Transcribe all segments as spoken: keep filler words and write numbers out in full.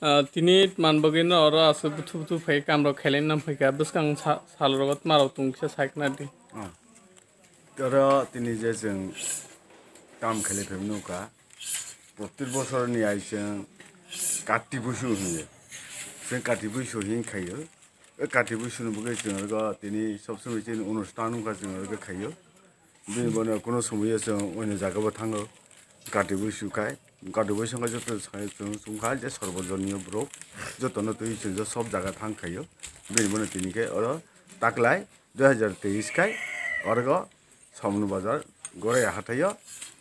Ah, tini man bagwi no oro aswk buthu buthu phai kam rok khailai nam phaikha, bwskang sa-, sal rogo tma rok tong kisa sai khna di. Ah. Oro tini je chwng kam khailai phai nukha, prottek bosor ni ai chwng Kati Busu hinwi. Chwng Kati Busu hin khaio. O Kati Busu ni bagwi chwng oro tini sob somoi chini onusthan wngkha chwng oro khaio. Bini bono kuno somoyo chwng oino jaga bo thango. Kati Busu khai, Kati Busu khai joto sai chwng chwngkha je sarbojonio borok jotono twi chwng sob jaga thang khaio. Bini bono tini khe oro taklai dui hajar teis khai oro Samunu Bazar Goraya hathaio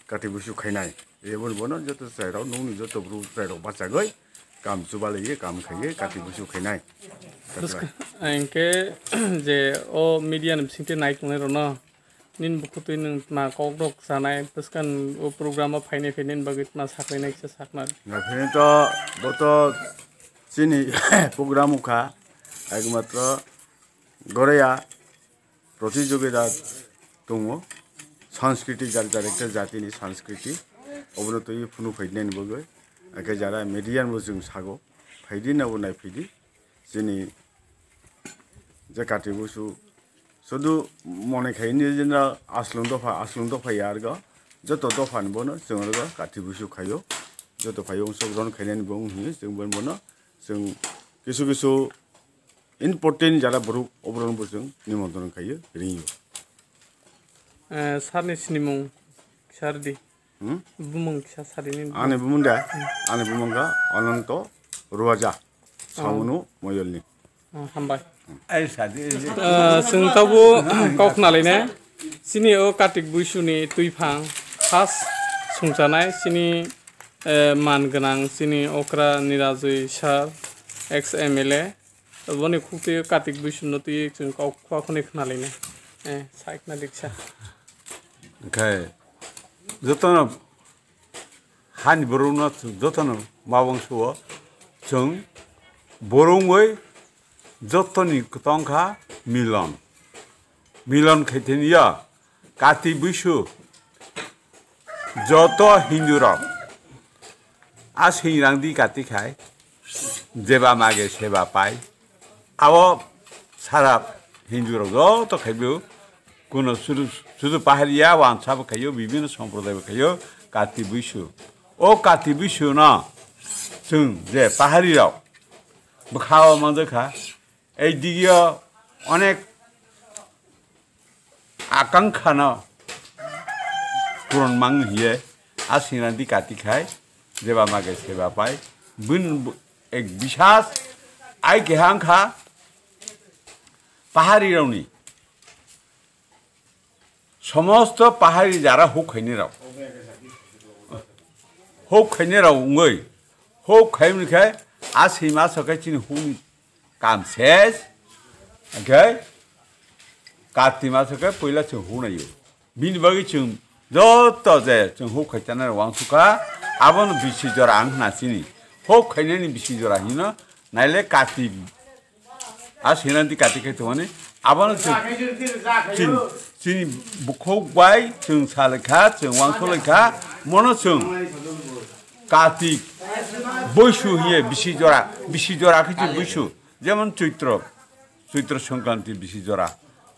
Kati Busu khainai. Eboni bono joto chwrairok nukni joto borok chwrairok bachagwi kam chubalaiwi kam khaiwi Kati Busu khainai. Bwskang, hwnkhe je o media ni bisingtwi nai tongnai rokno nini bukhuk twi nwng tma kok rok sanai, bwskang o program o phainai phainai ni bagwi tma saknai kisa sakna. Naphini to boto chini program wngkha ekmatro Goraya protijogita tongo, sanskriti jar jar ekta jatini sanskriti, obono twi phunu phainani bagwi, ake jara media bo chwng sago, phaidi nabo nai phaidi, chini je Kati Busu sudu mone khaini je na aslong dopha, aslong dopha yargo, joto dopha ni bono chwng rwgo Kati Busu khaio, joto phaio sok ron khainani bo wng hini chwng bono chwng kisu kisu important jara borok oborok bo chwng nimontron khaio ringyo. Eh, sarni sinimung kisa rwdi. Hmm? Bumung kisa sarini. Ani bumung da? Ani bumung ga Ananto Ruaja. Samunu Moyolni. Oh, hambai. Ai sadi. Eh, chwng tabuk kok nalaina. Chini o Kartik Buisuni twiphang first sungchanai chini, eh, man gwnang chini okra Nirajui sir, ex M L A. Boni khuk twi Kartik Buisu no twi chwng kok khua khunui khna lainai. Eh, sai khna diksa. Khai jotono hani borokno jotono mabangso o chwng borongwi jotoni kwtang kha milon. Milon khaitini ya Kartik Buisu joto Hindu rok a singrang di kati khai jeba mage seba pai. Abo sara Hindu rok joto khaibo kuno sudu, sudu pahariya wansa bo khaio, bibhinno somproday bo khaio Kartik Buisu. O Kartik Buisu no chwng je pahari rok bwkha o manjakha, ei digio onek akankha no puron mang hiye a singrang di kati khai jeba mage seba pai. Bini bo-, ek bisas ai keha wngkha pahari rokni, somosto pahari jara huk khaini rok, huk khaini rok wngwi huk khaimani khai a sima sokai chini hukni kam ses, okay? Kartik maso khe puila chwng hunaio. Bini bagwi chwng joto je chwng huk khaichanai rok wangsukha, abono bisi jora ang hwna chini. Huk khainani bisi jora hino, naile Kartik. A sinanti Kartik khai tongmani, abono chwng chin-, chini bukhuk bai chwng salai kha, chwng wangsulai kha, mono chwng Kartik Buisu hiye bisi jora, bisi jora khe chwng Buisu. Jemon Choitro, Choitro Songkranti bisi jora.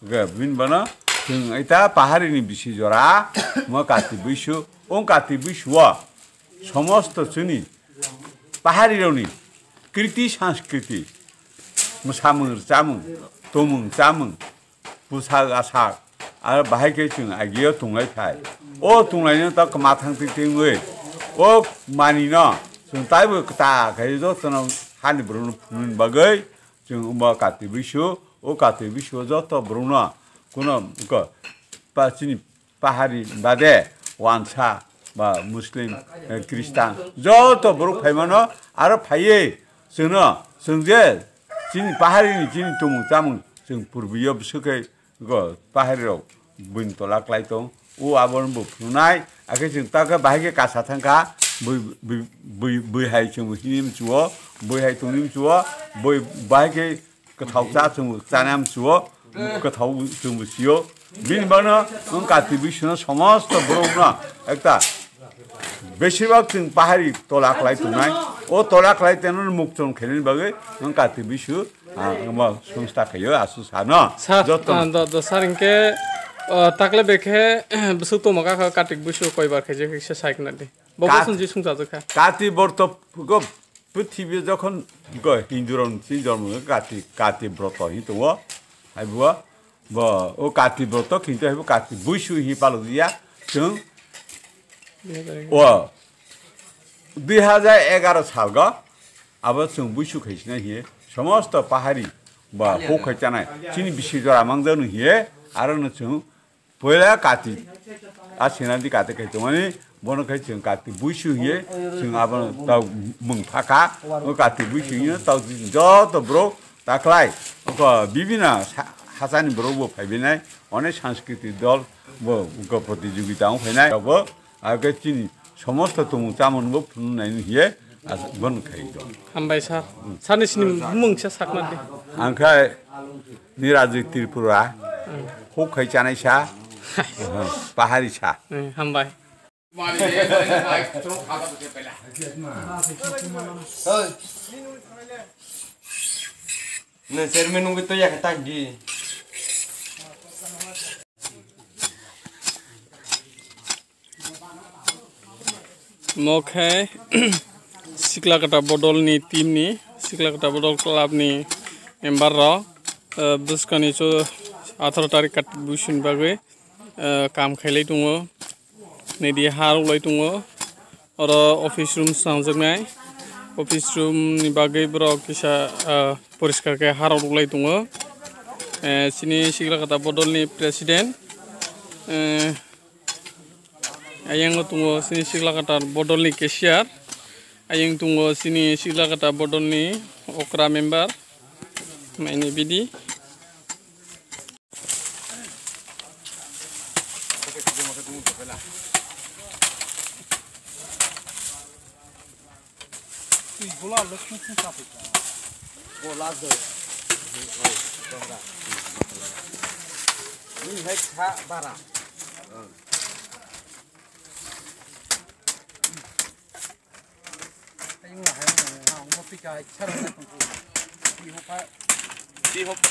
Ge, bini bana, chwng eta paharini bisi jora, mo Kati Buisu, o Kati Buisu o, somosto chini paharirokni kriti sanskriti, mwsamung rwchamung, tomung chamung, bwsak asak, aro bahai khe chwng agio tonglai phai. O tonglaino ta kwma thang tik tik wngwi, o manino chwng taibo kwta khai jotono hani borokno phunuknani bagwi, chwng wngba Kati Buisu, o Kati Buisu joto borokno kuno wngkha pa-, chini pahari bade wansa ba Muslim, eh, Christian joto borok phaimano aro phaiwi chwngno chwng je chini paharini chini tumung chamung chwng purbiyo bwswk khe go pahari rok buini tola klai tong. O abono bo phunuknai, akhe chwng ta khe bahai khe kasa thang kha, bui, bui, bui, bui hai chwng bo hini mchuo, bui hai tongni mchuo, bui bahai khe kwthau cha chwng bo chana mchuo, kwthau chwng bo sio. Bini bano wng Kati Buisu no somosto borok no ekta Beshirbak chwng pahari tola khlai tongnai. O tola khlai tongmani mukchung khainani bagwi nwng Kati Buisu, ah, omo songsta khaio, asu sano. Sir, joto ah, do, do, sir, hinkhe, ah, takle bekhe bwswk tongma kha Kati Buisu koibar khaijak kisa sai khna di. Bo Kat-, bosong ji songchajak kha. Kati borto go prithibi jokhon go Hindu rok si jormo Kati, Kati broto hi tongo. Hai bo, bo o Kati broto kintu hai bo Kati Buisu hi palok ya. Chwng o dui hajar egaro salgo abo chwng Buisu khaisina hiye somosto pahari ba huk khai chanai chini bisi jora mangjak no hiye aro no chwng Puila Kati, a sinadi Kati khai tongmani, bono khai chwng Kati Buisu hiye, chwng abono tau mung phaka, o Kati Buisu hiye tau joto borok taklai, oko bibina sa-, hachani borok bo phaibainai, onek sanskriti dol bo oko protijogita wng phainai, abo age chini somosto tumung chamung bo phunuknai hiye, as-, bono khai do. Hambai sir. Sir ni sini mung sa sakna di. Ang khai Nirajwi Tripura, huk khai chanai sa, pahari sa. Eh, hambai. Nang chairman nungwi to yakhe tang di. Mo khe Siklakata Bodol ni team ni, Siklakata Bodol club ni member rok, eh, bwskang ni cho atharo tarik Kati Buisu ni bagwi, eh, kam khailai tongo, nidi ha rwlai tongo, oro office room swnamjaknai, office room ni bagwi borok kisa, eh, poriskar khe ha rok rwlai tongo, eh, chini Siklakata Bodol ni president, eh, Ayang o tongo chini Siklakata Bodol ni cashier. Ayang tongo chini Siklakata Bodol ni okra member. Maini bidi. Ni hai kha bara. Ayung hai mo pika chara na tong. Di hopa. Di hopa.